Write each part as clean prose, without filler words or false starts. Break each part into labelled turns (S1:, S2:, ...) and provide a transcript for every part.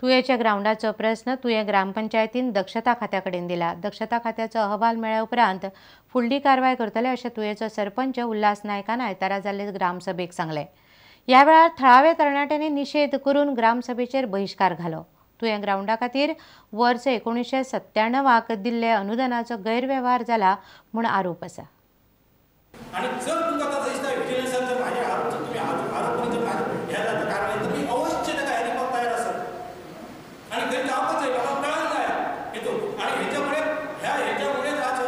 S1: तुयेच्या ग्रावंडाचो प्रस्न तुयें ग्रामपंचायतीन दक्षता खात्या कडेन दिला. दक्षता खात्याचो अहवाल मेळ्ळ्या उपरांत फुडली कारवाय करतले अशें तुयेचो सरपंच उल्हास नायकान आयतारा जाल्ले ग्रामसभेक सांगलें. ह्या वेळार थळाव्या तरणाट्यांनी निशेध करून ग्रामसभेचेर बहिश्कार घालो. तुयें ग्रावंडा खातीर वर्स 1997 दिल्ले अनुदानाचो गैरवेव्हार जाला म्हूण आरोप आसा.
S2: आणि जर तुमकां आतां दिसता विजिलन्सान जर म्हाजेर आरोप जर तुमी आरोप करून जर म्हाजेर हें जाता कारवाय तर मी अवश्य ताका हें दिवपाक तयार आसा आनी थंय जावपाक जाय, लोकांक कळांक जाय हेतून. आनी हेच्या मुळे ह्या हेच्या मुळेच आज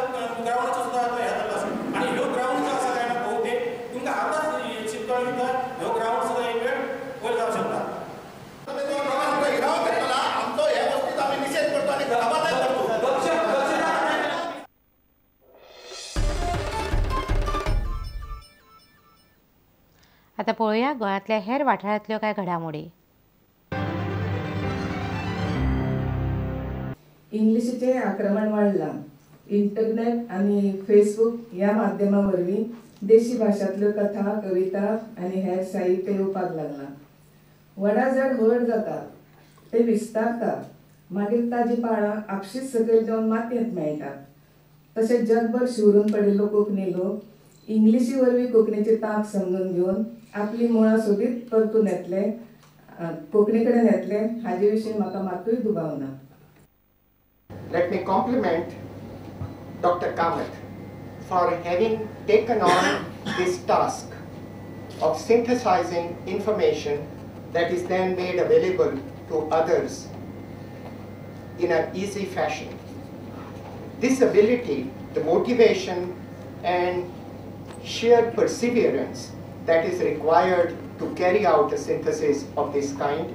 S2: ग्रावंडाचो सुद्दां आतां हें जाल्लो आसा. आनी ह्यो ग्रावंड जो आसा काय ना बहुतेक तुमकां आतांच शिकवण दिता, ह्यो ग्रावंड सुद्दां एक वेळ वयर जावंक शकता.
S3: आमचो ह्या गोश्टीचो आमी निशेध करतो आनी खलाबाताय करतो.
S1: आता पळोवया गोंयांतल्या हेर वाठारांतल्यो कांय घडामोडी.
S4: इंग्लिशीचें आक्रमण वाडलां. इंटरनेट आनी फेसबूक ह्या माध्यमा वरवीं देशी भाशांतल्यो कथा, कविता आनी हेर साहित्य येवपाक लागलां. वडा झाड व्हड जाता, ते विस्तारता, मागीर ताजी पाळां आपशीच सकयल देंवन मातयेंत मेळटात. तशें जगभर शिवरून पडिल्लो कोंकणी लोक इंग्लिशी वरवीं कोंकणीची तांक समजून घेवन आपली मुळां सोदीत परतून येतले, कोंकणी कडेन येतले हाजे विशीं म्हाका मातूय दुबाव ना.
S5: Let me compliment Dr. Kamath for having taken on this task of synthesizing information that is then made available to others in an easy fashion. This ability, the motivation and sheer perseverance that is required to carry out a synthesis of this kind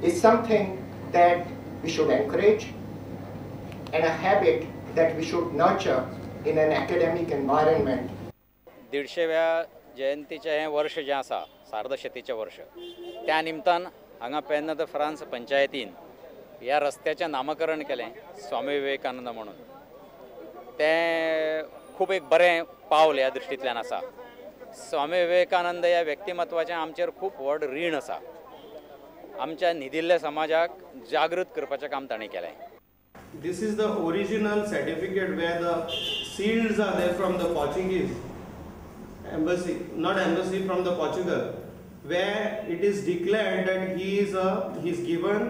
S5: is something that we should encourage and a habit that we should nurture in an academic environment.
S6: 150व्या जयंतीचें हें वर्ष जें आसा, सार्धशतीचें वर्ष, त्या निमतान हांगा पेन्ना the France पंचायतीन ह्या रस्त्याचें नामकरण केलें स्वामी विवेकानंद म्हणून. तें खूब एक बरें पावल ह्या दृश्टींतल्यान आसा. स्वामी विवेकानंद ह्या व्यक्तिमत्वाचें आमचेर खूब व्हड रीण आसा. आमच्या न्हिदिल्ल्या समाजाक जागृत करपाचें काम ताणें केलें.
S7: This is the original certificate where the seals are there from the Portuguese embassy, not embassy, from the Portugal, where it is declared that he is given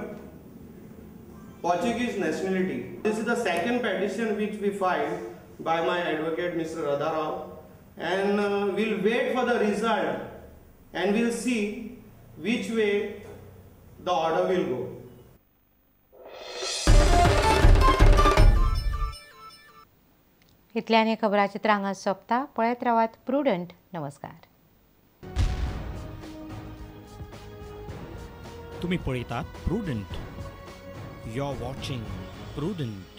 S7: Portuguese nationality. This is the second petition which we filed by my advocate Mr. Radha Rao, and we'll wait for the result and we'll see which way the order will go.
S1: इतल्यान हें खबराचित्र हांगा सोंपता. पळयत रावात prudent. नमस्कार.
S8: तुम्ही पळयतात Prudent. You are watching Prudent.